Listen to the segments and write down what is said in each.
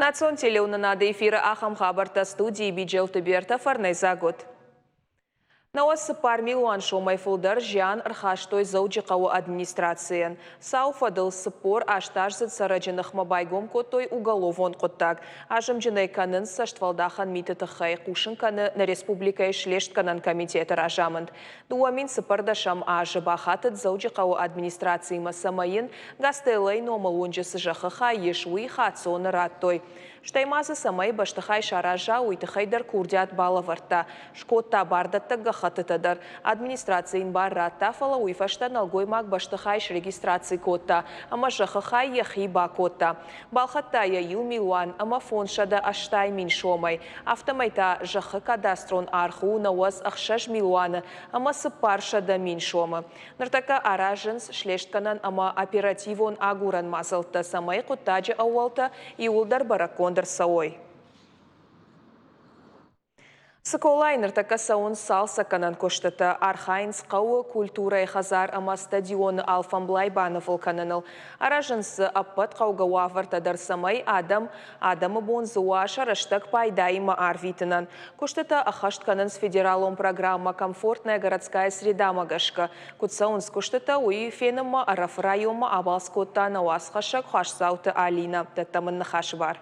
Национ телеуынынады эфиры ахӕм хабӕрттӕ студийы Биджелты Бертӕ фӕрнӕйдзаг уыд. 94 милуан сомӕй фылдӕр зиан ӕрхастой Дзӕуджыхъӕуы администрацийӕн. Цауы фӕдыл 48-аздзыд цӕрӕджы ныхмӕ байгом кодтой уголовон хъуыддаг. Азымджынӕй кӕнынц цӕстфӕлдахӕн миты тыххӕй, хъусын кӕны нӕ республикӕйы слестгӕнӕн комитеты разамынд. 2014 азы бахатыд Дзӕуджыхъӕуы администрацимӕ, цӕмӕй йын Гастеллойы номыл уынджы цы зӕххы хай ис, уый хаццоны радтой. Стӕй ма дзы цӕмӕй бӕстыхай сараза, уый тыххӕй дӕр курдиат балӕвӕрдта. Скодта бардӕттӕг гӕххӕттытӕ дӕр. Администраци йын бар радта, фӕлӕ уый фӕстӕ нӕлгоймаг бӕстыхай срегистраци кодта ӕмӕ зӕххы хай йӕхи бакодта. Балхӕдта йӕ иу милуан ӕмӕ 580 000 сомӕй. Афтӕмӕй та зӕххы кадастрон аргъ у 96 милуаны ӕмӕ 400 000 сомы. Ныртӕккӕ аразынц слестгӕнӕн ӕмӕ оперативон агурӕн мадзӕлттӕ, цӕмӕй хъуыддаджы ӕууӕлтӕ иууылдӕр бӕрӕггонд ӕрцӕуой. Цыколайы ныртӕккӕ цӕуынц цалцӕггӕнӕн куыстытӕ, архайынц хъӕуы культурӕйы хӕдзар ӕмӕ стадионы алфӕмблай банывыл кӕныныл. Аразынц дзы ӕппӕт хъӕугӕ уавӕртӕ дӕр, цӕмӕй адӕм адӕмы бон дзы уа сӕ рӕстӕг пайдаимӕ арвитынӕн. Куыстытӕ ӕххӕст кӕнынц федералон программӕ «Комфортная городская среда»-мӕ гӕсгӕ. Куыд цӕуынц куыстытӕ, уый фенынмӕ Ӕрӕфы районмӕ абалц кодта нӕ уацхӕссӕг Хуасдзауты Алинӕ. Дӕттӕм ын ныхасы бар.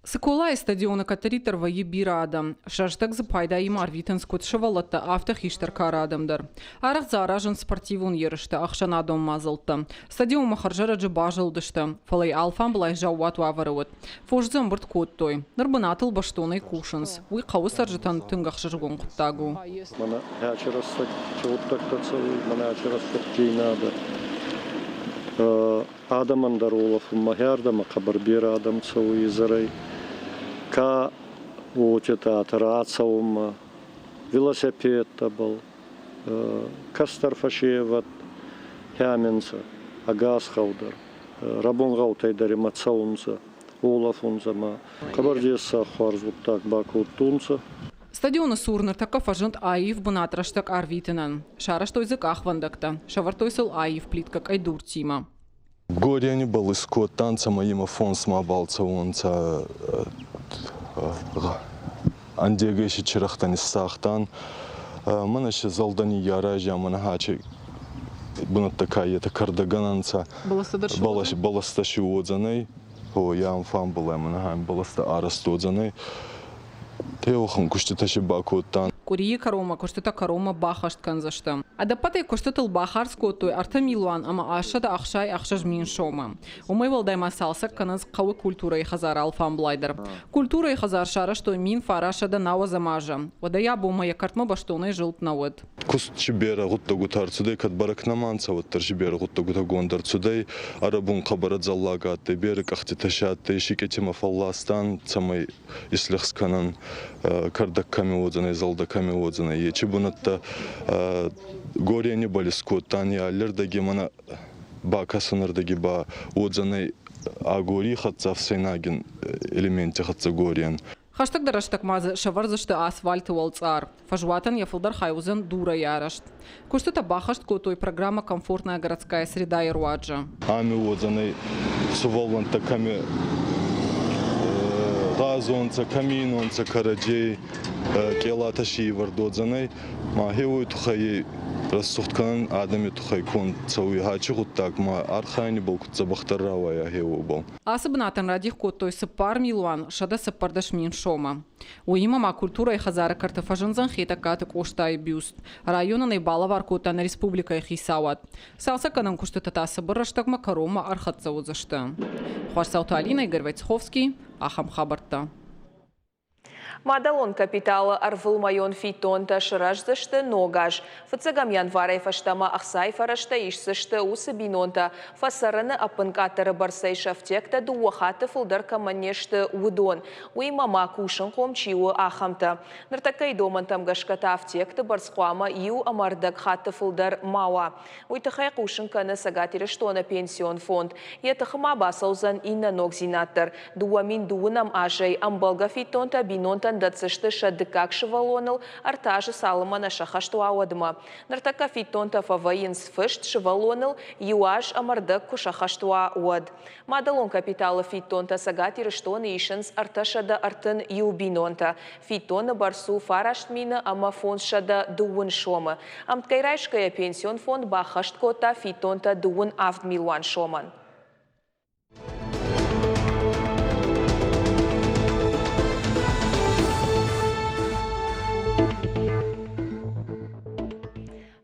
Цыколайы стадионы кӕддӕриддӕр вӕййы бирӕ адӕм. Сӕ рӕстӕг дзы пайдаимӕ ӕрвитынц куыд сывӕллӕттӕ, афтӕ хистӕр кары адӕм дӕр. Арӕх дзы аразынц спортивон ерыстӕ, ӕхсӕнадон мадзӕлттӕ. Стадионмӕ хӕрзӕрӕджы базылдысты, фӕлӕ йӕ алфамбылай заууат уавӕры уыд. Фос дзы ӕмбырд кодтой. Ныр бынатыл бӕстонӕй кусынц. Уый хъӕуы цӕрджытӕн тынг ӕхсызгон хъуыддаг у. Мӕнӕ ӕчерӕстӕг гъуддӕгтӕ цӕуй, мӕнӕ ӕчерӕстӕгдзийнадӕ. Адӕмӕн дӕр уолӕфунмӕ хӕрдӕмӕ хъӕбӕр берӕ адӕм цӕуй изӕрӕй. Ка уотетӕ рацӕунмӕ, велосипедтӕбӕл, кӕстӕр фӕсевӕд хӕминцӕ, ӕгас гъӕу дӕр. Рӕбунгъӕутӕй дӕр имӕ цӕунцӕ, уолӕфунцӕ ма хъӕбӕр дессаг хуарз гъуддаг бакодтонцӕ. Стадионы цур ныртӕккӕ фӕзынд аив бынат рӕстӕг арвитынӕн. Сарӕзтой дзы къахвӕндӕгтӕ, сӕвӕрдтой сыл аив плиткӕ къӕйдуртимӕ. Горени был искодтан, цӕмӕй имӕ фонсмӕ балцӕуонцӕ ӕндегӕй си чирӕгътӕ ниссагътан. Мӕнӕ си зӕлдӕ ниййаразиан, мӕнӕ хачи бунӕттӕ ка етӕ кӕрдӕгӕнӕнцӕ. Бӕлӕстӕ си уодзӕнӕй. О, ям фамбулӕ мӕнӕ бӕлӕстӕ арӕзт уодзӕнӕй. Теуӕхӕн куыстытӕ си бакодтан. Къуырийы кӕронмӕ куыстытӕ кӕронмӕ баххӕст кӕндзысты. Ӕдӕппӕтӕй куыстытыл бахардз кодтой 3 милуан ӕмӕ 866 000 сомы. Уымӕй уӕлдай ма цалцӕг кӕнынц хъӕуы культурӕйы хӕдзары алфамблай дӕр. Культурӕйы хӕдзар сарӕзтой 1990 азы. Уӕдӕй абонмӕ йӕ кӕртмӕ бӕстонӕй зылд нӕ уыд. Куст си берӕ гъуддӕгутӕ ӕрцудӕй, кӕд бӕрӕг нӕма нцӕ, уӕддӕр си берӕ гъуддӕгутӕ гонд ӕрцудӕй. Ӕрӕбун хъӕбӕр ӕдзӕллаг адтӕй, берӕ къӕхтитӕ си адтӕй, сикъетимӕ фӕлластан, цӕмӕй ислӕгъз кӕнӕн, кӕрдӕг кӕми уодзӕнӕй, зӕлдӕ кӕми уодзӕнӕй, ечи бунӕттӕ горени бал искодтан, е аллирдӕги мӕнӕ бакӕсӕнӕрдӕги ба уодзӕнӕй агорий хӕццӕ ӕфсӕйнагин элементти хӕццӕ горен. Хӕстӕгдӕр рӕстӕг ма дзы сӕвӕрдзысты асфальты уӕлцъар. Фӕзуатӕн йӕ фылдӕр хай уыдзӕн дурӕй арӕзт. Куыстытӕ баххӕст кодтой программӕ «Комфортная городская среда»-йы руаджы. Ами уодзӕнӕй сувӕллӕнттӕ кӕми гъазонцӕ, кӕми инонцӕ кӕрӕдзей, къелатӕ си ивӕрд уодзӕнӕй. Ма хеуой туххӕй рӕсугъд кӕнӕн адӕми туххӕй конд цӕуй хачи гъуддаг, ма архайӕни бал куд дзӕбӕхдӕр рауайа хеуобӕл. Ацы бынатӕн радих кодтой 4 114 000 сомы. Уыимӕ ма культурӕйы хӕдзары кӕрты фӕзындзӕн Хетӕгкаты Къостайы бюст. Районӕн ӕй балӕвар кодта нӕ республикӕйы хицауад. Цалцӕггӕнӕн куыстытӕ та цыбыр рӕстӕгмӕ кӕронмӕ ӕрхӕццӕ уыдзысты. Хуасдзауты Алинӕ, Игорь Войцеховский, ахӕм хабӕрттӕ. Мадӕлон капиталы ӕрвылмӕйон фиддонтӕ сырӕздзысты ног аз. Фыццӕгӕм январӕй фӕстӕмӕ ӕхцайы фӕрӕзтӕ исдзысты уыцы бинонтӕ, фӕцӕрыны ӕппынкъаддӕры бӕрцӕй сӕфтиӕгтӕ дыууӕ хатты фылдӕр кӕмӕн не сты, уыдон. Уыимӕ ма кусынхъом чи у, ахӕмтӕ. Ныртӕккӕйы домӕнтӕм гӕсгӕ та ӕфтиӕгты бӕрц хъуамӕ иу ӕмӕ ӕрдӕг хатты фылдӕр ма уа. Уый тыххӕй хъусын кӕны Цӕгат Ирыстоны пенсион фонд. Йӕ тыхы ма бацӕудзӕн иннӕ ногдзинад дӕр. 2012 азӕй ӕмбӕлгӕ фиддонтӕ бинонтӕн бинонтӕн дӕтдзысты сӕ дыккаг сывӕллоныл ӕртӕ азы цалынмӕ нӕ сӕххӕст уа, уӕдмӕ. Ныртӕккӕ фиддонтӕ фӕвӕййынц фыст сывӕллоныл иу аз ӕмӕ рдӕг куы сӕххӕст уа, уӕд. Мадӕлон капиталы фиддонтӕ Цӕгат Ирыстоны исынц 331 бинонтӕ. Фиддоны бӕрц у 9000 ӕмӕ 530 сомы. Ӕмткӕй райсгӕйӕ пенсион фонд баххӕст кодта фиддонтӕ 37 милуан сомӕн.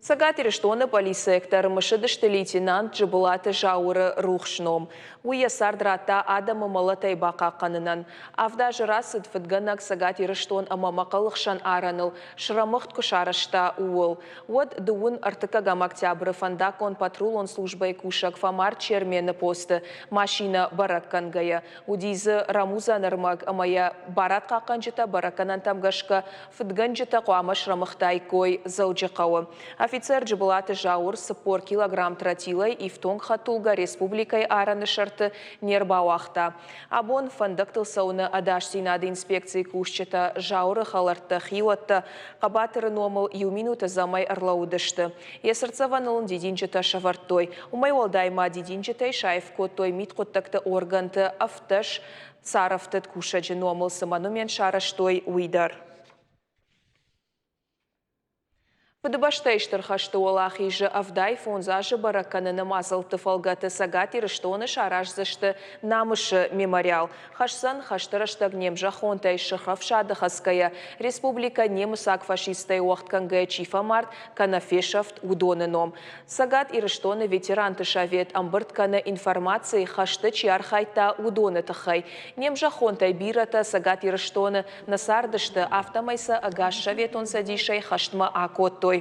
Цӕгат Ирыстоны пъӕлицӕйӕгтӕ ӕрымысыдысты лейтенант Джыбылаты Зауыры рухс ном. Уый йӕ цард радта адӕмы мӕлӕтӕй бахъахъхъӕнынӕн. Авд азы рацыд, фыдгӕнӕг Цӕгат Ирыстон ӕмӕ Мӕхъӕлы хсӕн арӕныл срӕмыгъд куы сарӕзта, ууыл. Уӕд дыууын ӕртыккӕгӕм октябры фӕндаггон патрулон службӕйы кусӕг фӕмард Чермены посты машинӕ бӕрӕг кӕнгӕйӕ. Уыди дзы рӕмудзӕн ӕрмӕг ӕмӕ йӕ барадхъахъхъӕнджытӕ бӕрӕггӕнӕнтӕм гӕсгӕ фыдгӕнджытӕ хъуамӕ срӕмыгътаиккой Дзӕуджыхъӕуы. Офицер Джыбылаты Зауыр 40 килограмм тротилӕй ифтонг хӕдтулгӕ республикӕйы арӕны сӕрты не рбауагъта. Абон фӕндӕгтыл цӕуыны ӕдасдзинады инспекцийы кусджытӕ Зауыры хӕлӕрттӕ, хиуӕттӕ хъӕбатыры номыл иу минуты ӕдзӕмӕй ӕрлӕууыдысты. Йӕ цыртдзӕвӕныл ын дидинджытӕ сӕвӕрдтой. Уымӕй уӕлдай ма дидинджытӕй саив кодтой мидхъуыддӕгты органты 17 царӕфтыд кусӕджы номыл цы монумент сарӕзтой, уый дӕр. Фыдыбӕстӕйы Стыр хӕсты Уӕлахизы 75 азы бӕрӕг кӕныны мадзӕлтты фӕлгӕты Цӕгат Ирыстоны сараздзысты Намысы мемориал. Хӕсдзӕн хӕсты рӕстӕг не мзӕххонтӕй Сырх Ӕфсады хӕцгӕйӕ, республикӕ немыцаг фашисттӕй уӕгъд кӕнгӕйӕ чи фӕмард, кӕнӕ фесӕфт, уыдоны ном. Цӕгат Ирыстоны ветеранты совет ӕмбырд кӕны информаци, хӕсты чи архайдта, уыдоны тыххӕй. Не мзӕххонтӕй бирӕтӕ Цӕгат Ирыстоны нӕ цардысты, афтӕмӕй сӕ ӕгас Советон Цӕдисӕй хӕстмӕ акодтой.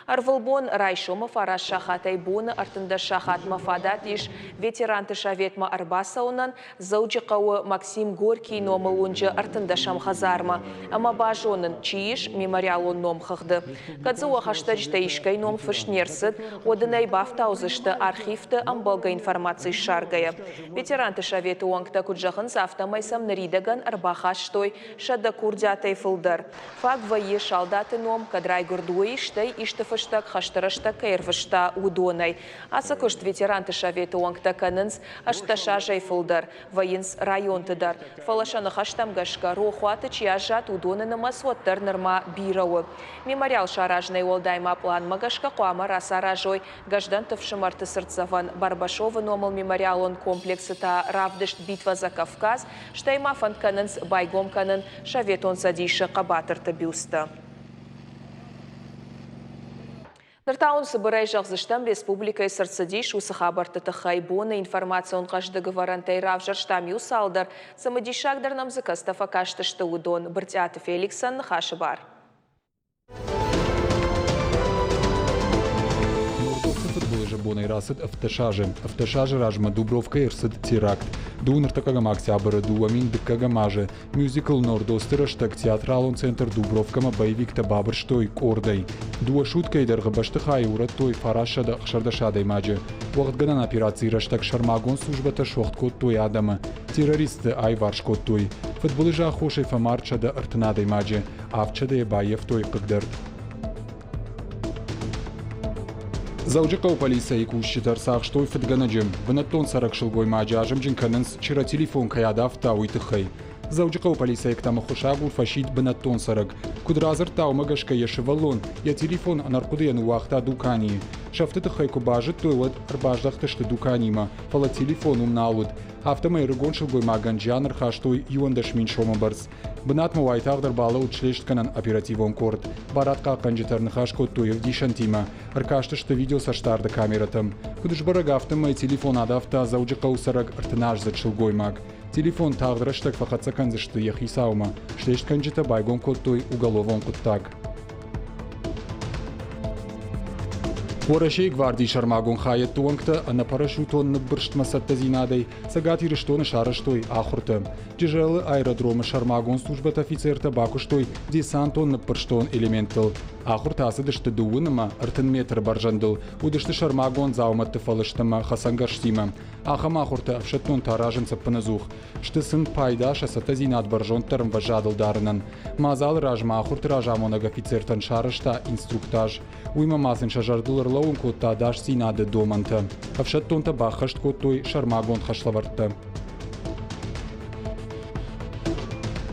Ӕрвылбон райсомы фараст сахатӕй боны 13 сахатмӕ фадат ис ветеранты советмӕ ӕрбацӕуынӕн Дзӕуджыхъӕуы Максим Горькийы номыл уынджы ӕртындӕсӕм хӕдзармӕ ӕмӕ базонын, чи ис мемориалон номхыгъды. Кӕд дзы уӕ хӕстӕджытӕй искӕй ном фыст не рцыд, уӕд ын ӕй бафтаудзысты архивты ӕмбӕлгӕ информаци ссаргӕйӕ. Ветеранты советы уӕнгтӕ куыд зӕгъынц, афтӕмӕй сӕм ныридӕгӕн ӕрбахастой 100 курдиатӕй фылдӕр. Фаг вӕййы салдаты ном, кӕд райгуырд уый, стӕй исты фыстӕг хӕсты рӕстӕг кӕй ӕрвыста, уыдонӕй. Ацы куыст ветеранты советы уӕнгтӕ кӕнынц 18 азӕй фылдӕр, вӕййынц районты дӕр. Фӕлӕ сӕ ныхӕстӕм гӕсгӕ, рохуаты чи аззад, уыдоны нымӕц уӕддӕр нырма бирӕ у. Мемориал саразынӕй уӕлдай ма пъланмӕ гӕсгӕ хъуамӕ рацаразой Гӕздӕнты фсымӕрты цыртдзӕвӕн Барбашовы номыл мемориалон комплексы та равдыст Битва за Кавказ, стӕй ма фӕнд кӕнынц байгом кӕнын Советон Цӕдисы хъӕбатырты бюсттӕ. Ныр та уын цыбырӕй зӕгъдзыстӕм, республикӕйы цы рцыдис, уыцы хабӕртты тыххӕй. Боны информацион хъӕздыг ӕвӕрӕнтӕй равзӕрстам иу цалдӕр, цымыдисагдӕр нӕм дзы кӕцытӕ фӕкастысты, уыдон. Брытъиаты Феликсӕн ныхасы бар. Нордосты фыдбылызы бонӕй рацыд 17 азы. 17 азы размӕ Дубровкӕйы ӕрцыд теракт. Дыууын ӕртыккӕгӕм октябры 2002 азы мюзикл Нордосты рӕстӕг театралон центр Дубровкӕмӕ боевиктӕ бабырстой къордӕй. Дыууӕ суткӕйы дӕргъы бӕстыхайы урӕдтой 916 адӕймаджы. Уӕгъдгӕнӕн операцийы рӕстӕг сӕрмагонд службӕтӕ суӕгъд кодтой адӕмы. Террористты аиварс кодтой. Фыдбылызы аххосӕй фӕмард 130 адӕймаджы. Авдсӕдӕйы баййӕфтой хъыгдӕрд. Дзӕуджыхъӕуы полицӕйы кусджытӕ ӕрцахстой фыдгӕнӕджы. Бынӕттон цӕрӕг сылгоймаджы азымджын кӕнынц, чырӕ телефон кӕй адавта, уый тыххӕй. Дзӕуджыхъӕуы полицӕйӕгтӕм ӕххуысагур фӕсидт бынӕттон цӕрӕг. Куыд радзырдта, уымӕ гӕсгӕ йӕ сывӕллон йӕ телефон ӕнӕрхъуыдыйӕ ныууагъта дуканийы. Сӕфты тыххӕй куы базыдтой, уӕд ӕрбаздӕхтысты дуканимӕ, фӕлӕ телефон уым нал уыд. Афтӕмӕй ӕрыгон сылгоймагӕн зиан ӕрхастой 11 мин сомы бӕрц. Бынатмӕ уайтагъд ӕрбалӕуд слестгӕнӕн оперативон къорд. Барадхъахъхъӕнджытӕ ӕрныхас кодтой ӕвдисӕнтимӕ, ӕркастысты видеоцӕстдарды камерӕтӕм. Куыд сбӕрӕг, афтӕмӕй телефон адавта Дзӕуджыхъӕуы цӕрӕг ӕртыназдзыд сылгоймаг. Телефон тагъд рӕстӕг фӕхӕццӕ кӕндзысты йӕ хицаумӕ. Слестгӕнджытӕ байгом кодтой уголовон хъуыддаг. Уӕрӕсейы гвардийы сӕрмагонд хайӕдты уӕнгтӕ ӕнӕпарашютон ныббырстмӕ цӕттӕдзинадӕй Цӕгат Ирыстоны сарӕзтой ахуыртӕ. Джызӕлы аэродромы сӕрмагонд службӕты офицертӕ бакуыстой десантон ныббырстон элементтыл. Ахуыртӕ ацыдысты дыууын ӕмӕ 30 метры бӕрзӕндыл, уыдысты сӕрмагонд дзаумӕтты фӕлыст ӕмӕ хӕцӕнгӕрзтимӕ. Ахӕм ахуыртӕ ӕфсӕддонтӕ аразынц ӕппынӕдзух. Сты сын пайда сӕ цӕттӕдзинад бӕрзонддӕр ӕмвӕзадыл дарынӕн. Мадзалы размӕ ахуырты разамонӕг офицертӕн сарӕзта инструктаж. Уыимӕ ма сын сӕ зӕрдыл ӕрлӕууын кодта ӕдасдзинады домӕнтӕ. Ӕфсӕддонтӕ баххӕст кодтой сӕрмагонд хӕслӕвӕрдтӕ.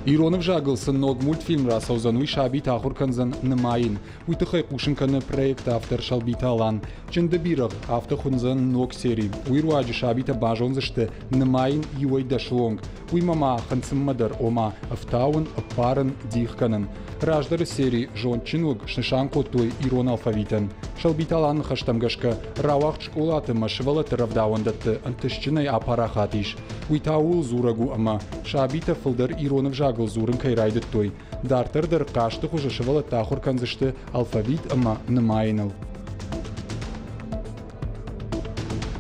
Ирон ӕвзагыл цы ног мультфильм рацӕудзӕн, уый сабиты ахуыр кӕндзӕн нымайын. Уый тыххӕй хъусын кӕны проекты автор Сӕлбиты Алан. Чынды бирӕгъ афтӕ хуындзӕн ног сери. Уый руаджы сабитӕ базондзысты нымайын иуӕй дӕсы онг. Уыимӕ ма хынцынмӕ дӕр, ома ӕфтауын, ӕппарын, дих кӕнын. Раздӕры сери «Зондджын уыг» снысан кодтой ирон алфавитӕн. Сӕлбиты Алан ныхӕстӕм гӕсгӕ, рауагъд скъолаты ӕмӕ сывӕллӕтты рӕвдауӕндӕтты ӕнтыстджынӕй апарахат ис. Уый та ууыл дзурӕг у ӕмӕ сабитӕ фылдӕр ирон ӕвзагыл дзурын кӕй райдыдтой. Дарддӕр дӕр хъазты хуызы сывӕллӕттӕ ахуыр кӕндзысты алфавит ӕмӕ нымайыныл.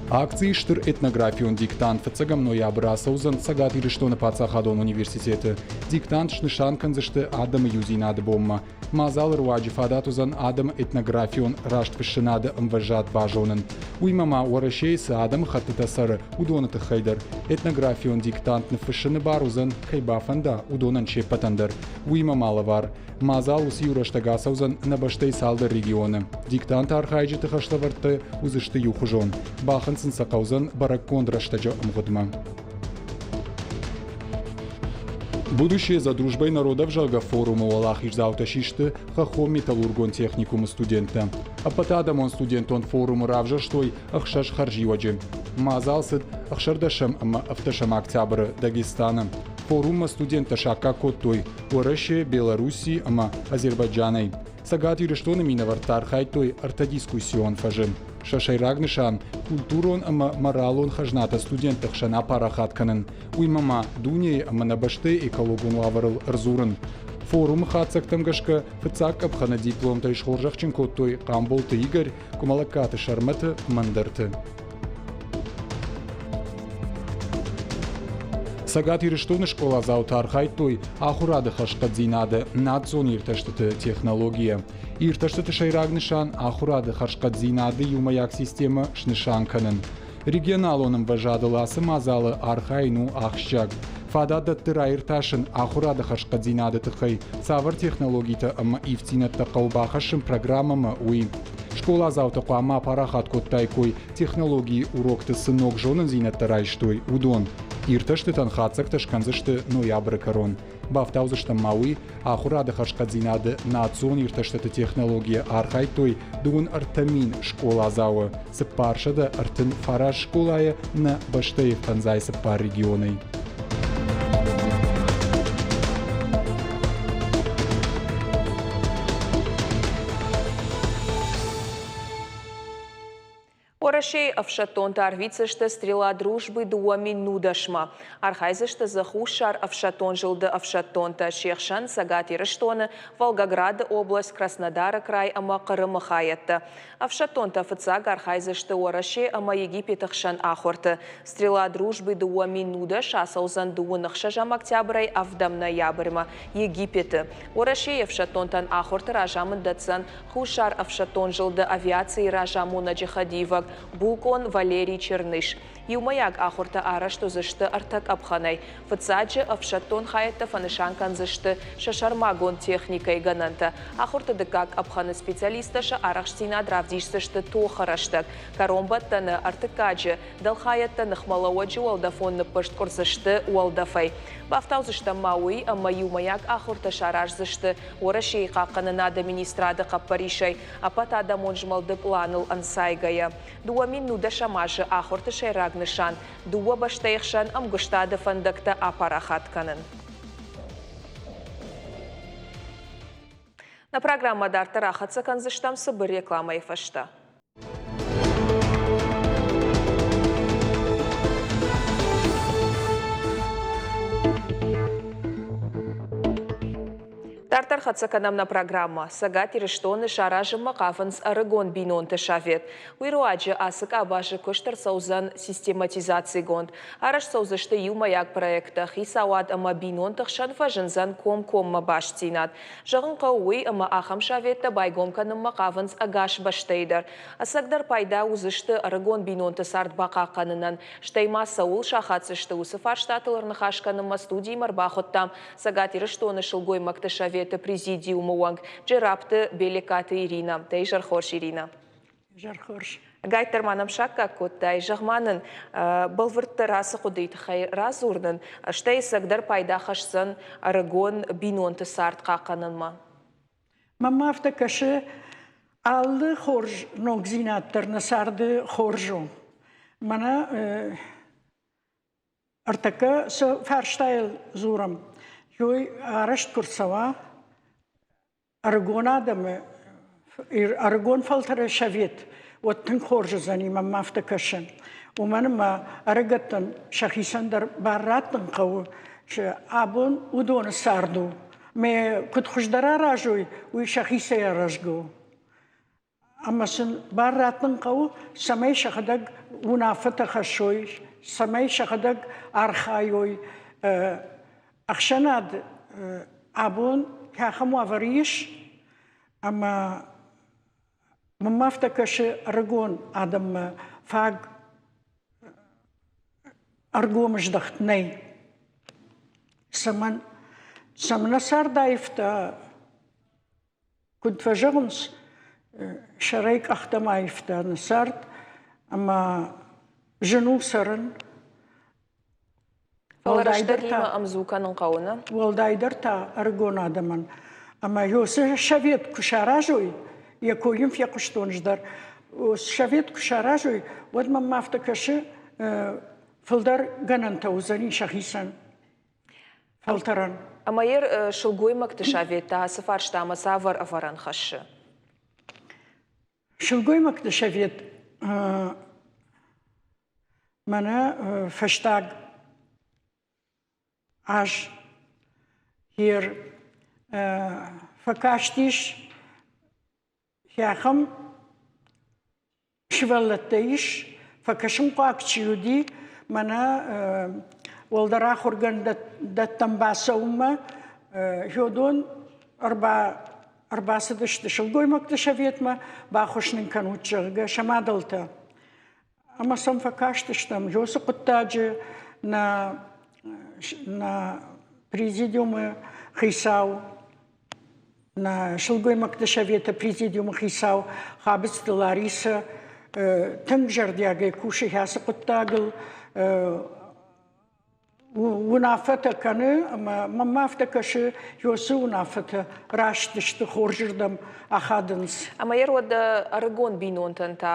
Акцийы стыр этнографион диктант фыццӕгӕм ноябры ацӕудзӕн Цӕгат Ирыстоны паддзахадон университеты. Диктант снысан кӕндзысты адӕмы иудзинады бонмӕ. Мадзалы руаджы фадат уыдзӕн адӕмы этнографион растфыссынады ӕмвӕзад базонын. Уыимӕ ма Уӕрӕсейы цы адӕмыхӕттытӕ цӕры, уыдоны тыххӕй дӕр. Этнографион диктант ныффыссыны бар уыдзӕн, кӕй бафӕнда, уыдонӕн се ппӕтӕн дӕр. Уыимӕ ма лӕвар. Мадзал уыцы иу рӕстӕг ацӕудзӕн нӕ бӕстӕйы цалдӕр регионы. Диктанты архайджыты хӕслӕвӕрдтӕ уыдзысты иухуызон. Бахынцын сӕ хъӕудзӕн бӕрӕггонд рӕстӕджы ӕмгъуыдмӕ. Будущее за дружбой народов зӕгъгӕ форумы уӕлахиздзаутӕ систы хӕххон металлургон техникумы студенттӕ. Ӕппӕтадӕмон студентон форумы равзӕрстой ӕхсӕз хӕрзиуӕджы. Мадзал цыд ӕхсӕрдӕсӕм ӕмӕ ӕвддӕсӕм октябры Дагестаны. Форуммӕ студенттӕ саккаг кодтой Уӕрӕсе, Белорусси ӕмӕ Азербайджанӕй. Цӕгат Ирыстоны минӕвӕрттӕ архайдтой ӕртӕ дискуссион фӕзы. Сӕ сӕйраг нысан – культурон ӕмӕ моралон хӕзнатӕ студентты хсӕн апарахат кӕнын, уыимӕ ма дунейы ӕмӕ нӕ бӕстӕйы экологон уавӕрыл ӕрдзурын. Форумы хатдзӕгтӕм гӕсгӕ фыццаг къӕпхӕны дипломтӕй схорзӕхджын кодтой Хъамболты Игорь, Къуымӕлӕгкаты Сӕрмӕты ӕмӕ ӕндӕрты. Цӕгат Ирыстоны скъоладзаутӕ архайдтой ахуырады хӕрзхъӕддзинады национ иртӕстыты технологийӕ. Иртӕстыты сӕйраг нысан ахуырады хӕрзхъӕддзинады иумӕйаг системӕ снысан кӕнын. Регионалон ӕмвӕзадыл ацы мадзалы архайын у ахсджиаг. Фадат дӕтты раиртасын ахуырады хӕрзхъӕддзинады тыххӕй цавӕр технологитӕ ӕмӕ ивддзинӕдтӕ хъӕуы бахӕссын программӕмӕ, уый. Скъоладзаутӕ хъуамӕ апарахат кодтаиккой технологийы урокты цы ног зонындзинӕдтӕ райстой, уыдон. Иртӕстытӕн хатдзӕгтӕ скӕндзысты ноябры кӕрон. Бафтаудзыстӕм ма уый, ахуырады хӕрзхъӕддзинады национ иртӕстыты технологийӕ архайдтой 33 000 скъоладзауы, 439 скъолайы нӕ бӕстӕйы 54 регионӕй. Уӕрӕсейы ӕфсӕддонтӕ арвитдзысты «Стрела дружбы» 2010-мӕ. Архайдзысты дзы Хуссар ӕфсӕддон зылды ӕфсӕддонтӕ, се хсӕн Цӕгат Ирыстоны, Волгограды область, Краснодары край ӕмӕ Хъырымы хайӕдтӕ. Ӕфсӕддонтӕ фыццаг архайдзысты Уӕрӕсе ӕмӕ Египеты хсӕн ахуырты. «Стрела дружбы» 2010 ацӕудзӕн дыууын ӕхсӕзӕм октябрӕй ӕвдӕм ноябрьмӕ Египеты. Уӕрӕсейы ӕфсӕддонтӕн ахуырты разамынд дӕтдзӕн Хуссар ӕфсӕддон зылды авиацийы разамонӕджы хӕдивӕг, булкъон Валерий Черныш. Иумӕйаг ахуыртӕ арӕзт уыдзысты ӕртӕ къӕпхӕнӕй. Фыццаджы, ӕфсӕддон хайӕдтӕ фӕнысан кӕндзысты сӕ сӕрмагонд техникӕйы гӕнӕнтӕ. Ахуырты дыккаг къӕпхӕны специалисттӕ сӕ арӕхстдзинад равдисдзысты тохы рӕстӕг. Кӕронбӕттӕны, ӕртыккаджы, дӕлхайӕдтӕ ныхмӕлӕууӕджы уӕлдӕфон ныппырст къуырдзысты уӕлдӕфӕй. Бафтаудзыстӕм ма уый, ӕмӕ иумӕйаг ахуыртӕ сараздзысты Уӕрӕсейы хъахъхъӕнынады министрады хъӕппӕрисӕй ӕппӕтадӕмон змӕлды пъланыл ӕнцайгӕйӕ. 2019 азы ахуырты сӕйраг нысан дыууӕ бӕстӕйы хсӕн ӕмгуыстады фӕндӕгтӕ апарахат кӕнын. Нӕ программӕ дарддӕр ахӕццӕ кӕндзыстӕм цыбыр рекламӕйы фӕстӕ. Дарддӕр Дарддӕр хӕццӕ кӕнӕм нӕ программӕ. Цӕгат Ирыстоны саразынмӕ хъавынц ӕрыгон бинонты совет. Уый руаджы ацы къабазы куыст ӕрцӕудзӕн систематизацигонд. Арӕзт цӕудзысты иумӕйаг проекттӕ, хицауад ӕмӕ бинонты хсӕн фӕзындзӕн комкоммӕ бастдзинад. Зӕгъын хъӕуы уый, ӕмӕ ахӕм советтӕ байгом кӕнынмӕ хъавынц ӕгас бӕстӕйы дӕр. Ӕцӕгдӕр пайда уыдзысты ӕрыгон бинонты цард бахъахъхъӕнынӕн, стӕй ма цӕуыл сахаддзысты, уыцы фарстатыл ӕрныхас кӕнынмӕ студимӕ ӕрбахуыдтам Цӕгат Ирыстоны сылгоймӕгты советы президиумы уӕнг Джерапты Белекаты Иринӕ. Дӕ изӕр хорз, Иринӕ. Изӕр хорз. Гайддӕр ма нӕм саккаг кодтай. Зӕгъ-ма нын, бӕлвырддӕр ацы хъуыдыйы тыххӕй радзур нын, стӕй ӕцӕгдӕр пайда хӕсдзӕн ӕрыгон бинонты цард хъахъхъӕнынмӕ? Мӕнмӕ афтӕ кӕсы, алы хорз ногдзинад дӕр нӕ царды хорз у. Мӕнӕ Ӕртӕккӕ цы фарстайыл дзурӕм, уый арӕзт куы рцӕуа, ӕрыгон адӕмы, ӕрыгон фӕлтӕры совет, уӕд тынг хорз уыдзӕни, мӕнмӕ афтӕ кӕсы. Уымӕн ӕмӕ ӕрыгӕттӕн сӕхицӕн дӕр бар раттын хъӕуы, абон уыдоны цард у. Мӕ куыд хуыздӕр аразой, уый сӕхицӕй аразгӕ у. Ӕмӕ сын бар раттын хъӕуы, цӕмӕй сӕхӕдӕг уынаффӕтӕ хӕссой, цӕмӕй сӕхӕдӕг архайой. Ӕхсӕнад абон ахӕм уавӕры ис, ӕмӕ мӕнмӕ афтӕ кӕсы, ӕрыгон адӕммӕ фаг ӕргом здӕхт нӕй. Цӕмӕн, цӕмӕн нӕ цард аивта Куыд фӕзӕгъынц, сӕрӕй къӕхтӕм аивта нӕ цард, ӕмӕ зын у цӕрын. Фӕлӕ рӕстӕгимӕ ӕмдзу кӕнын хъӕуы, нӕ? Уӕлдайдӕр та ӕрыгон адӕмӕн. Ӕмӕ уыцы совет куы саразой, йӕ кой йын фехъуыстон ӕз дӕр, совет куы саразой, уӕд мӕм афтӕ кӕсы, фылдӕр гӕнӕнтӕ уыдзӕни сӕхицӕн. Фӕлтӕрӕн. Ӕмӕ йӕ сылгоймӕгты совет та ацы фарстамӕ цавӕр ӕвӕрӕн хӕссы? Сылгоймӕгты совет мӕнӕ фӕстаг аз йер фӕкастис ахӕм Сывӕллӕттӕ ис, фӕкӕсынхъуаг чи уыди, мӕнӕ уӕлдӕр ахуыргӕндӕттӕм бацӕуынмӕ уыдон ӕрбацыдысты сылгоймӕгты советмӕ, баххуыс нын кӕнут, зӕгъгӕ, сӕ мадӕлтӕ. Ӕмӕ сӕм фӕкастыстӕм уыцы хъуыддаджы нӕ, нӕ президиумы хицау Нӕ сылгоймӕгты советы президиумы хицау Хабыцты Ларисӕ тынг зӕрдиагӕй кусы ацы хъуыддагыл. Уынаффӕтӕ кӕны ӕмӕ мӕнмӕ афтӕ кӕсы, уыцы уынаффӕтӕ раст сты, хорзырдӕм ахадынц. Ӕмӕ йӕ уӕд ӕрыгон бинонтӕн та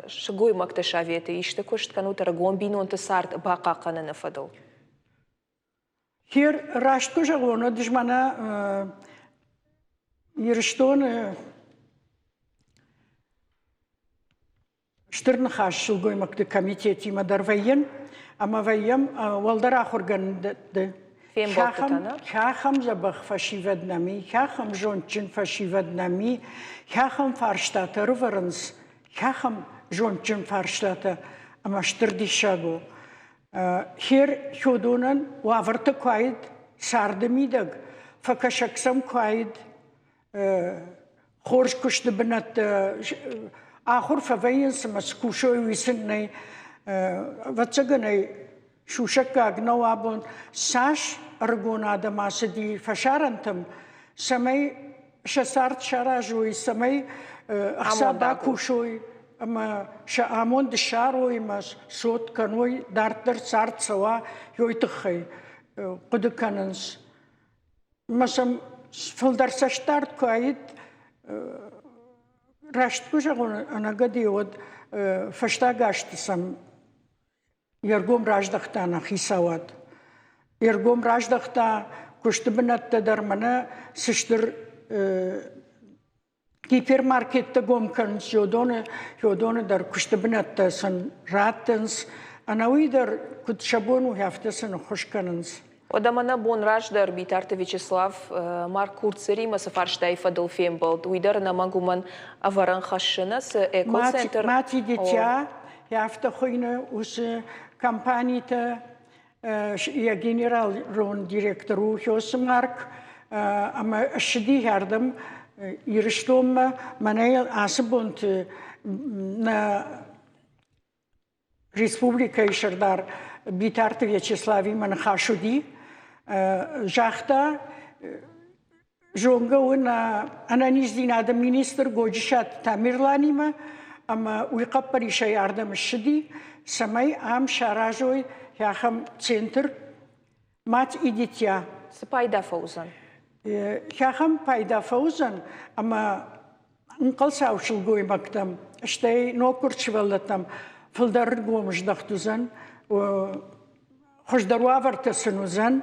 сылгоймӕгты советы исты куыст кӕнут ӕрыгон бинонты цард бахъахъхъӕныны фӕдыл? Хер раст куы зӕгъон, уӕд ӕз мӕнӕ Ирыстоны Стыр Ныхас сылгоймӕгты комитетимӕ дӕр вӕййын ӕмӕ вӕййӕм уӕлдӕр ахуыргӕндты. Фембӕлдтытӕ, нӕ? Хӕхӕм дзӕбӕх фӕсивӕд нӕм и, хӕхӕм зондджын фӕсивӕд нӕм и, хӕхӕм фарстатӕ ӕрывӕрынц, хӕхӕм зондджын фарстатӕ ӕмӕ стыр диссаг у. Хер Хёдонӕн уавӕртӕ куы уаид царды мидӕг, фӕкӕсӕг сӕм куы уаид, хорз куысты бынӕттӕ ахуыр фӕвӕййынц ӕмӕ цы кусой, уый сын нӕй. Ӕвӕццӕгӕн ӕй сусӕггаг нӕу абон, цас ӕрыгон адӕм ацыди фӕсарӕнтӕм, цӕмӕй сӕ цард саразой, цӕмӕй ӕхца бакусой ӕмӕ сӕ амонд ссарой ӕмӕ цот кӕной, дарддӕр цард цӕуа, уый тыххӕй хъуыды кӕнынц. Ӕмӕ сӕм фылдӕр цӕстдард куы аид, раст куы зӕгъон, ӕнӕгӕдыйы, уӕд фӕстаг азты сӕм Йе ргом раздӕхта нӕ хицауад. Йе ргом раздӕхта куысты бынӕттӕ дӕр мӕнӕ цы стыр гипермаркеттӕ гом кӕнынц, уыдоны дӕр куысты бынӕттӕ сын раттынц. Ӕнӕуый дӕр куыд сӕ бон у, афтӕ сын ӕххуыс кӕнынц. Уӕдӕ мӕнӕ бон раздӕр Битарты Вячеслав Марк Курцеримӕ цы фарстайы фӕдыл фембӕлд, уый дӕр ӕнӕмӕнг уымӕн ӕвӕрӕн хӕссы, нӕ цы экоцентр. Мать и дитя, афтӕ хуыйны уыцы компанитӕ, йӕ генералон директор у Хёсы Марк, ӕмӕ ссыди ардӕм Ирыстонмӕ. Мӕнӕ ацы бонты нӕ Республикӕйы сӕрдар Битарты Вячеславимӕ ныхас уыди. Загъта, зонгӕ у нӕ ӕнӕниздзинады министр Годжысаты Тамерланимӕ ӕмӕ уый хъӕппӕрисӕй ардӕм ссыди, цӕмӕй ам саразой ахӕм центр «Мать и дитя». Цы пайда фӕуыдзӕн? Ахӕм пайда фӕуыдзӕн, ӕмӕ ӕнхъӕлцау сылгоймӕгтӕм, стӕй ноггуырд сывӕллӕттӕм фылдӕр ӕргом здӕхт уыдзӕн, хуыздӕр уавӕртӕ сын уыдзӕн.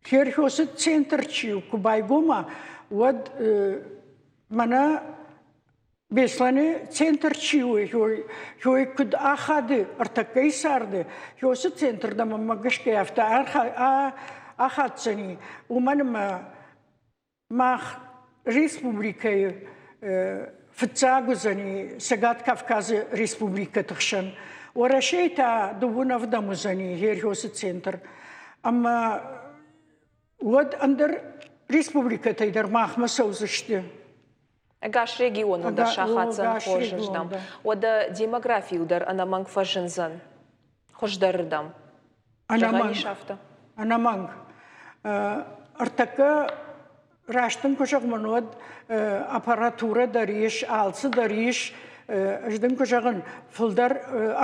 Херхосы центр чи куы байгома, уӕд мӕнӕ Беслӕны центр чи у, уый куыд ахады ӕртӕккӕйы царды, уыцы центр дӕр мӕнмӕ гӕсгӕ афтӕ ахаддзӕни, уымӕн ӕмӕ мах республикӕйы фыццаг уыдзӕни Цӕгат Кавказы республикӕты хсӕн. Уӕрӕсейы та дыууын ӕвдӕм уыдзӕни Герхосы центр. Ӕмӕ уӕд ӕндӕр республикӕтӕй дӕр махмӕ цӕудзысты. Ӕгас регионыл дӕр сахаддзӕн хорзырдӕм. Уӕдӕ демографийыл дӕр ӕнӕмӕнг фӕзындзӕн хуыздӕрырдӕм. Зӕгъӕн ис афтӕ? Ӕнӕмӕнг. Ӕртӕккӕ раст дын куы зӕгъон, уӕд аппаратурӕ дӕр ис, алцы дӕр ис. Ӕз дын куы зӕгъын, фылдӕр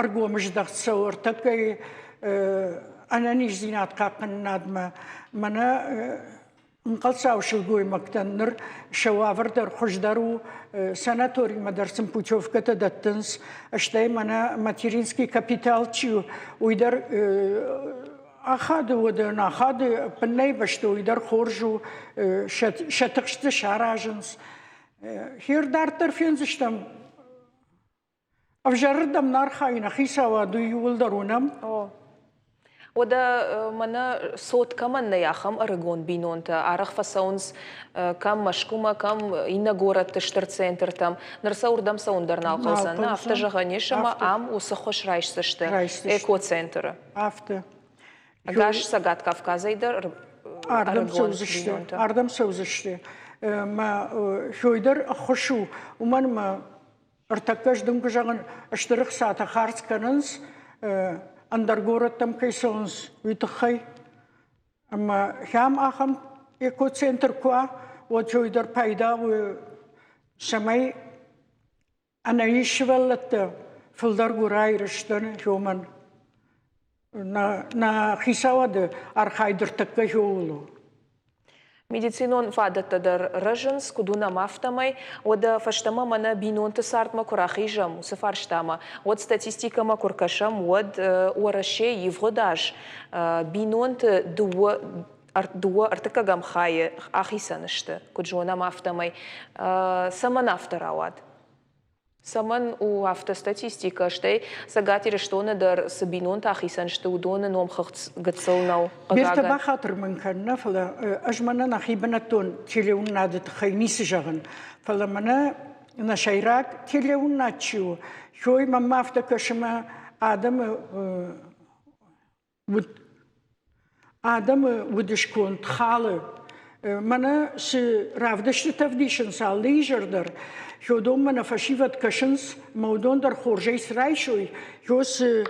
ӕргом здӕхт цӕуы ӕртӕккӕйы ӕнӕниздзинад хъахъхъӕнынадмӕ. Мӕнӕ Ӕнхъӕлцау сылгоймӕгтӕн ныр сӕ уавӕр дӕр хуыздӕр у, санаторимӕ дӕр сын путевкӕтӕ дӕттынц, стӕй мӕнӕ материнский капитал чи у, уый дӕр ахады уӕдӕ ахады ӕппыннӕй бӕсты, уый дӕр хорз у, сӕ тыхсты саразынц. Хер дарддӕр фендзыстӕм. Ӕвзӕрырдӕм нӕ архайы нӕ хицауад, уый иууылдӕр уынӕм. Уӕдӕ мӕнӕ цот кӕмӕн нӕй, ахӕм ӕрыгон бинонтӕ арӕх фӕцӕуынц кӕм Мӕскуымӕ, кӕм иннӕ горӕтты стыр центртӕм. Ныр сӕ уырдӕм цӕуын дӕр нал хъӕудзӕн. Афтӕ зӕгъӕн ис, ӕмӕ ам уыцы ххуыс райсдзысты экоцентры. Афтӕ. Ӕгас Цӕгат Кавказӕй дӕр ардӕм цӕудзысты. Ардӕм цӕудзысты. Мӕ хой дӕр ӕххуыс у, уымӕн ӕмӕ Ӕртӕккӕ ӕз дын куы зӕгъын, стыр ӕхцатӕ хардз кӕнынц, ӕндӕр горӕттӕм кӕй цӕуынц, уый тыххӕй. Ӕмӕ ахӕм ахӕм экоцентр куы уа, уӕд уый дӕр пайда у, цӕмӕй ӕнӕниз сывӕллӕттӕ фылдӕр гуырай Ирыстоны уымӕн. Нӕ хицауады архайд ӕртӕккӕ ууыл у. Медицинон фадӕттӕ дӕр рӕзынц, куыд уынӕм, афтӕмӕй. Уӕдӕ фӕстӕмӕ мӕнӕ бинонты цардмӕ куы рахизӕм уыцы фарстамӕ, уӕд статистикӕмӕ куы ркӕсӕм, уӕд Уӕрӕсе ивгъуыд аз бинонты дыууӕ ӕртыккӕгӕм хайы ахицӕн сты, куыд зонӕм, афтӕмӕй. Цӕмӕн афтӕ рауад? Цӕмӕн у афтӕ статистикӕ, стӕй Цӕгат Ирыстоны дӕр цы бинонтӕ ахицӕн сты, уыдоны номхыгъд гыццыл нӕу, хъыгагӕн. Бертӕ бахатыр мын кӕн, нӕ, фӕлӕ ӕз мӕнӕ нӕхи бынӕттон телеуынынады тыххӕй ницы зӕгъын, фӕлӕ мӕнӕ нӕ сӕйраг телеуынынад чи у, уый мӕнмӕ афтӕ кӕсы мӕ адӕмы уыд адӕмы удысконд халы. Мӕнӕ цы равдыстытӕ ӕвдисынц алы изӕр дӕр, уыдонмӕ нӕ фӕсивӕд кӕсынц, ӕмӕ уыдон дӕр хорзӕй цы райсой, цы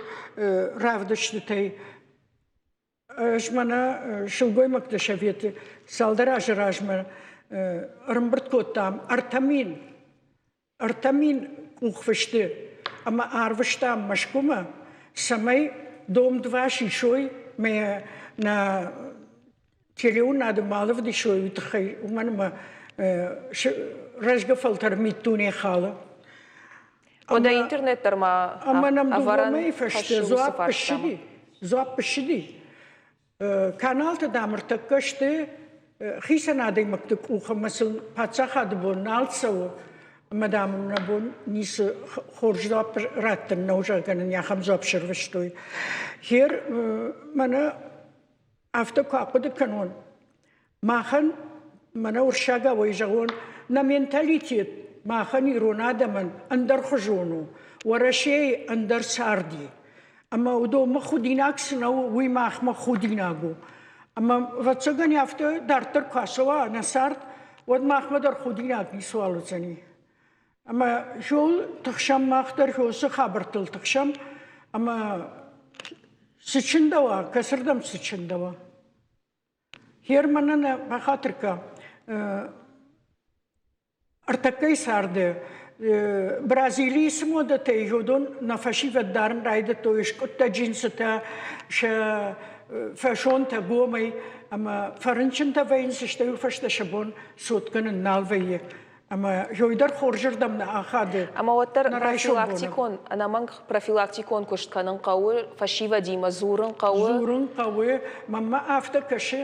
равдыстытӕй. Ӕз мӕнӕ сылгоймӕгты советы цалдӕр азы размӕ ӕрӕмбырд кодтам 3000 3000 къухфысты ӕмӕ арвыстам Мӕскуымӕ, цӕмӕй дом-два сисой мӕ нӕ телеуынады ма ӕвдисой, уый тыххӕй, уымӕн ӕмӕ рӕзгӕ фӕлтӕр миддуне халы. Уӕдӕ интернет дӕр ма ӕмӕ нӕм дыууӕ мӕйы фӕстӕ дзуапп ссыди. Дзуапп ссыди. Каналты, дам, ӕртӕккӕ сты хицӕн адӕймӕгты къух ӕмӕ сыл паддзахады бон нал цӕуы. Ӕмӕ, дам, нӕ бон ницы хорз дзуапп раттын нӕу, зӕгъгӕ нын ахӕм дзуапп сӕрвыстой. Хер мӕнӕ афтӕ куы ахъуыды кӕнон, махӕн мӕнӕ уырыссагау зӕгъон, нӕ менталитет махӕн ирон адӕмӕн ӕндӕрхуызон у, Уӕрӕсейы ӕндӕр царди. Ӕмӕ уыдонмӕ худинаг цы нӕу, уый махмӕ худинаг у. Ӕмӕ, ӕвӕццӕгӕн, афтӕ дарддӕр куы ацӕуа нӕ цард, уӕд махмӕ дӕр худинаг ницыуал уыдзӕни. Ӕмӕ хиуыл тыхсӕм мах дӕр, хиуыл хабӕрттыл тыхсӕм, ӕмӕ цы чындӕуа, кӕцырдӕм цы чындӕуа? Германӕн бахатыр кӕ, ӕртӕккӕйы царды Бразилийы цы модӕтӕ ис, уыдон нӕ фӕсивӕд дарын райдыдтой скъуыдтӕ джинсытӕ, сӕ фӕсонтӕ гомӕй ӕмӕ фӕрынчынтӕ вӕййынц, стӕй уый фӕстӕ сӕ бон цот кӕнын нал вӕййы. Ӕмӕ ёй дӕр хорзырдӕм нӕ ахады. Ӕмӕ уӕддӕр профилактикон, ӕнӕмӕнг профилактикон куыст кӕнын хъӕуы, фӕсивӕдимӕ дзурын хъӕуы. Дзурын хъӕуы. Мӕнмӕ афтӕ кӕсы,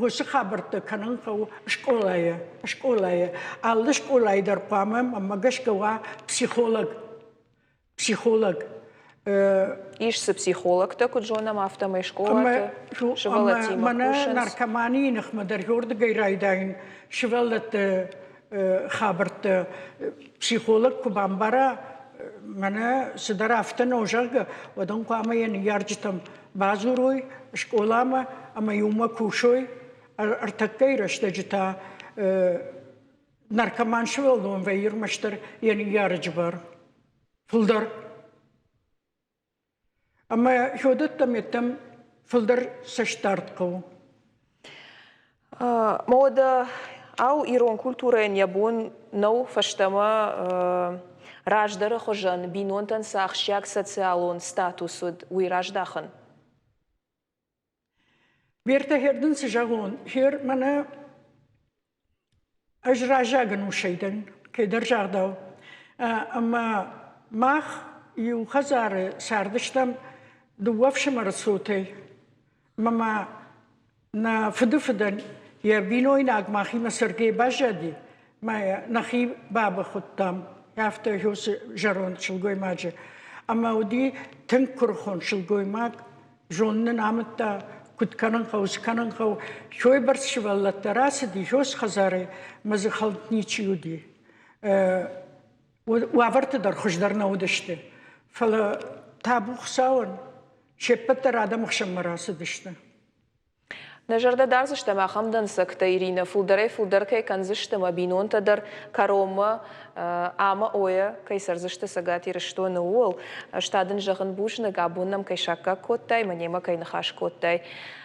уыцы хабӕрттӕ кӕнын хъӕуы скъолайы. Скъолайы. Алы скъолайы дӕр хъуамӕ, мӕнмӕ гӕсгӕ, уа психолог. Психолог. Ис цы психологтӕ, куыд зонӕм, афтӕмӕй скъолаты сывӕллӕттимӕ мӕнӕ кусынц. Наркоманийы ныхмӕ дӕр уырдыгӕй райдайын сывӕллӕтты хабӕрттӕ психолог куы бамбара, мӕнӕ цыдӕр афтӕ нӕу, зӕгъгӕ, уӕд ын хъуамӕ йӕ ныййарджытӕм бадзурой скъоламӕ ӕмӕ иумӕ кусой. Ӕртӕккӕйы рӕстӕджы та наркоман сывӕллон вӕййы ӕрмӕстдӕр йӕ ныййарӕджы бар. Фылдӕр. Ӕмӕ хёдӕттӕм фылдӕр цӕстдард хъӕуы. Уӕдӕ, ау, ирон культурӕйӕн йӕ бон нӕу фӕстӕмӕ раздӕры хуызӕн бинонтӕн цы ахсджиаг социалон статус уыд, уый раздахын? Бертӕ, хер дын цы зӕгъон, хер мӕнӕ ӕз раззагӕн усӕй дӕн, кӕйдӕр загъдау. Ӕмӕ мах иу хӕдзары цардыстӕм дыууӕ ӕфсымӕры цотӕй. Ӕмӕ ма нӕ фыды фыдӕн йӕ бинойнаг махимӕ Сергей баззади, мӕ нӕхи баба хуыдтам, афтӕ уыцы зӕронд сылгоймаджы. Ӕмӕ уыди тынг куырыхон сылгоймаг, Зонд нын амыдта, куыд кӕнын хъӕуы, цы кӕнын хъӕуы. Хойбӕрц сывӕллӕттӕ рацыди хос хӕдзарӕй, ӕмӕ дзы хӕлд ничи уыди. Уавӕртӕ дӕр хуыздӕр нӕ уыдысты. Фӕлӕ табу Хуыцауӕн, се ппӕт дӕр адӕмы хсӕнмӕ рацыдысты. Нӕ зӕрдӕ дардзыстӕм ахӕм дӕнцӕгтӕ, Иринӕ, фылдӕрӕй-фылдӕр кӕй кӕндзысты ӕмӕ бинонтӕ дӕр кӕронмӕ ӕмӕ ойӕ кӕй цӕрдзысты Цӕгат Ирыстоны, ууыл. Ӕз та дын зӕгъын бузныг, абон нӕм кӕй саккаг кодтай, мӕ немӕ кӕй ныхас кодтай.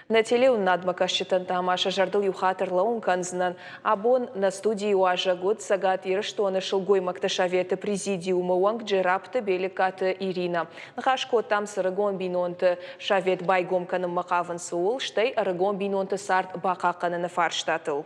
Нӕ телеуынынадмӕ кӕсджытӕн та ма сӕ зӕрдыл иу хатт ӕрлӕууын кӕндзынӕн. Абон нӕ студийы уазӕг уыд Цӕгат Ирыстоны Сылгоймӕгты советы президиумы уӕнг Джерапты Белеккаты Иринӕ. Ныхас кодтам цы рыгон бинонты совет байгом кӕнынмӕ хъавынц, ууыл, стӕй ӕрыгон бинонты цард бахъахъхъӕныны фарстатыл.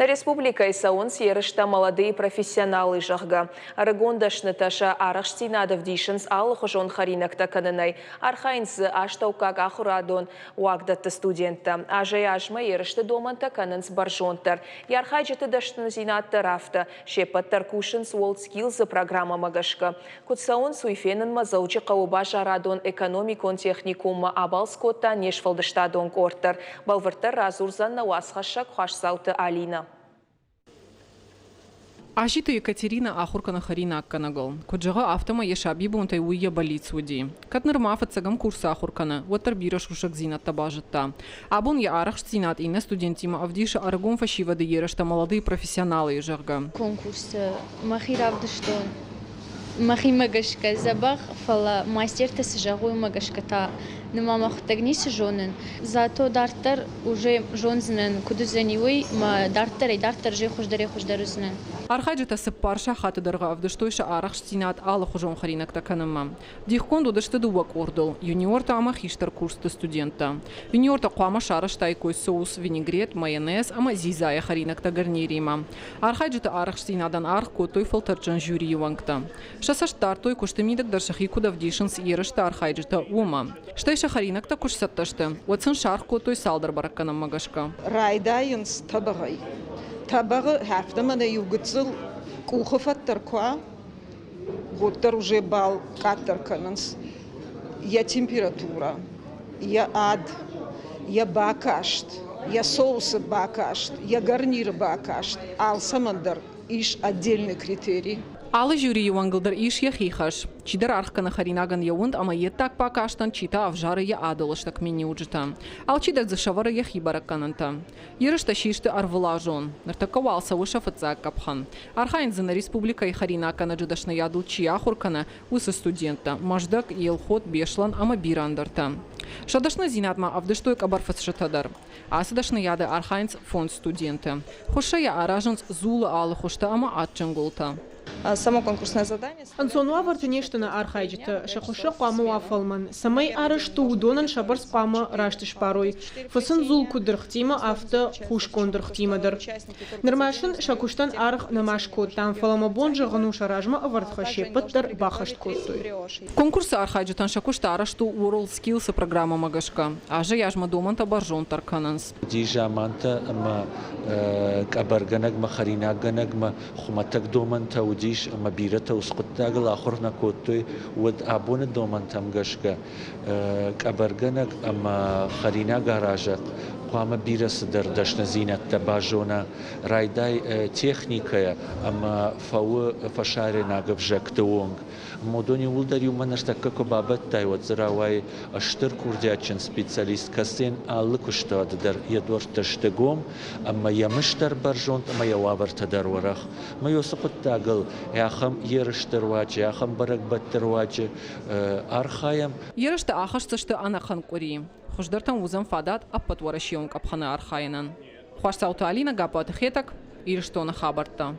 Нӕ республикӕйы цӕуынц ерыстӕ «Молодые профессионалы», зӕгъгӕ. Ӕрыгон дӕснытӕ сӕ арӕхстдзинад ӕвдисынц алыхуызон хӕринӕгтӕ кӕнынӕй. Архайынц дзы астӕуккаг ахуырадон уагдӕтты студенттӕ. Азӕй-азмӕ ерысты домӕнтӕ кӕнынц бӕрзонддӕр. Йӕ архайджыты дӕсныдзинад дӕр афтӕ. Се ппӕт дӕр кусынц WorldSkills-ы программӕмӕ гӕсгӕ. Куыд цӕуынц, уый фенынмӕ Дзӕуджыхъӕуы базарадон-экономикон техникуммӕ абалц кодта не сфӕлдыстадон къорд дӕр. Бӕлвырддӕр радзурдзӕн нӕ уацхӕссӕг Хуасдзауты Алинӕ. Аситы Екатеринӕ ахуыр кӕны хӕринаггӕнӕгыл. Куыд зӕгъы, афтӕмӕй йӕ сабибонтӕй уый йӕ бӕллиц уыди. Кӕд нырма фыццӕгӕм курсы ахуыр кӕны, уӕддӕр бирӕ сусӕгдзинӕдтӕ базыдта. Абон йӕ арӕхстдзинад иннӕ студенттимӕ ӕвдисы ӕрыгон фӕсивӕды ерыстӕ «Молодые профессионалы», зӕгъгӕ. Конкурсы мӕхи равдыстон мӕхимӕ гӕсгӕ дзӕбӕх, фӕлӕ мастертӕ цы зӕгъой, уымӕ гӕсгӕ та нырма мӕхуыдтӕг ницы зонын. Зато дарддӕр уже зондзынӕн, куыд уыдзӕни, уый, мӕ дарддӕрӕй дарддӕр уже хуыздӕрӕй хуыздӕр уыдзынӕн. Архайджытӕ цыппар сахаты дӕргъы ӕвдыстой сӕ арӕхстдзинад алыхуызон хӕринӕгтӕ кӕнынмӕ. Дихгонд уыдысты дыууӕ къордыл – юниортӕ ӕмӕ хистӕр курсты студенттӕ. Юниортӕ хъуамӕ сарӕзтаиккой соус, винегрет, майонез ӕмӕ дзидзайӕ хӕринӕгтӕ гарниримӕ. Архайджыты арӕхстдзинадӕн аргъ кодтой фӕлтӕрдджын жюрийы уӕнгтӕ. Сӕ цӕст дардтой, куысты мидӕг дӕр сӕхи куыд ӕвдисынц ерысты архайджытӕ, уымӕ. Стӕй сӕ хӕринӕгтӕ куы сцӕттӕ сты, уӕд сын саргъ кодтой цалдӕр бӕрӕггӕнӕнмӕ гӕсгӕ. Райдайынц тӕбӕгъӕй. Тӕбӕгъы афтӕ мӕнӕ иу гыццыл къухы фӕд дӕр куы уа, уӕддӕр уже бал къаддӕр кӕнынц йӕ температурӕ, йӕ ад, йӕ бакаст, йӕ соусы бакаст, йӕ гарниры бакаст, алцӕмӕн дӕр ис отдельный критерий. Алы жюрийы уӕнгыл дӕр ис йӕхи хӕс. Чидӕр аргъ кӕны хӕринагӕн йӕ уынд ӕмӕ йе ддаг бакастӕн, чи та ӕвзары йӕ ады лыстӕг миниуджытӕ. Алчидӕр дзы сӕвӕры йӕхи бӕрӕггӕнӕнтӕ. Ерыстӕ систы ӕрвылазон. Ныртӕккӕ уал цӕуы сӕ фыццаг къӕпхӕн. Архайынц дзы нӕ республикӕйы хӕринаггӕнӕджы дӕсныйадыл чи ахуыр кӕны, уыцы студенттӕ Мӕздӕг, Елхот, Беслӕн ӕмӕ бирӕ ӕндӕртӕ. Сӕ дӕсныдзинад ма ӕвдыстой къӕбӕрфыцджытӕ дӕр. Ацы дӕсныйады архайынц фондз студенты. Хуыссӕйӕ аразынц дзулы алы хуызтӕ ӕмӕ адджын гуылтӕ. Само конкурсное задание. Ӕнцон уавӕрты не сты нӕ архайджытӕ. Сӕ хуыссӕг хъуамӕ уа фӕлмӕн. Цӕмӕй арӕзт у, уыдонӕн сӕ бӕрц хъуамӕ раст сбарой. Фыцын дзул куыд дыргътимӕ, афтӕ хусгонд дыргътимӕ дӕр. Нырма сын сӕ куыстӕн аргъ нӕма скодтам, фӕлӕ мӕ бон зӕгъын у, сӕ размӕ ӕвӕрд хӕс се ппӕт дӕр баххӕст кодтой. Конкурсы архайджытӕн сӕ куыст арӕзт у WorldSkills-ы программӕмӕ гӕсгӕ. Азӕй-азмӕ домӕнтӕ бӕрзонддӕр кӕнынц. Уыди замантӕ ӕмӕ къӕбӕргӕнӕгмӕ, хӕринаггӕнӕгмӕ хуымӕтӕг домӕнтӕ уыдис ӕмӕ бирӕтӕ уыцы хъуыддагыл ахуыр нӕ кодтой, уӕд абоны домӕнтӕм гӕсгӕ къӕбӕргӕнӕг ӕмӕ хӕринагаразӕг хъуамӕ бирӕ цыдӕр дӕсныдзинӕдтӕ базона, райдай техникӕйӕ ӕмӕ фӕуы фӕсарӕйнаг ӕвзӕгты онг. Уыдон иууылдӕр иумӕ ныртӕккӕ куы бабӕттай, уӕд дзы рауайы стыр курдиатджын специалист, кӕцыйӕн алы куыстуаты дӕр йӕ дуӕрттӕ сты гом ӕмӕ йӕ мызд дӕр бӕрзонд ӕмӕ йӕ уавӕртӕ дӕр уӕрӕх. Ӕмӕ уыцы хъуыддагыл ахӕм ерысты руаджы, ахӕм бӕрӕгбӕтты руаджы архайӕм. Ерыстӕ ахӕсдзысты ӕнӕхъӕн къуыри. Хуыздӕртӕн уыдзӕн фадат ӕппӕтуӕрӕсейон къӕпхӕны архайынӕн. Хуасдзауты Алинӕ, Гаппаты Хетӕг, Ирыстоны хабӕрттӕ.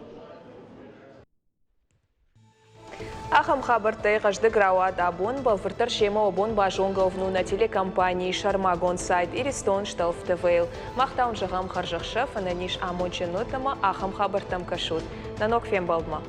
Ахӕм хабӕрттӕй хъӕздыг рауад абон, бӕлвырддӕр семӕ уӕ бон базонгӕ уӕвын нӕ телекомпанийы сӕрмагонд сайт Иристон Штелф ТВ-йыл. Мах та уын зӕгъӕм хӕрзӕхсӕв, ӕнӕниз амондджын ут ӕмӕ ахӕм хабӕрттӕм кӕсут. Нӕ ног фембӕлдмӕ!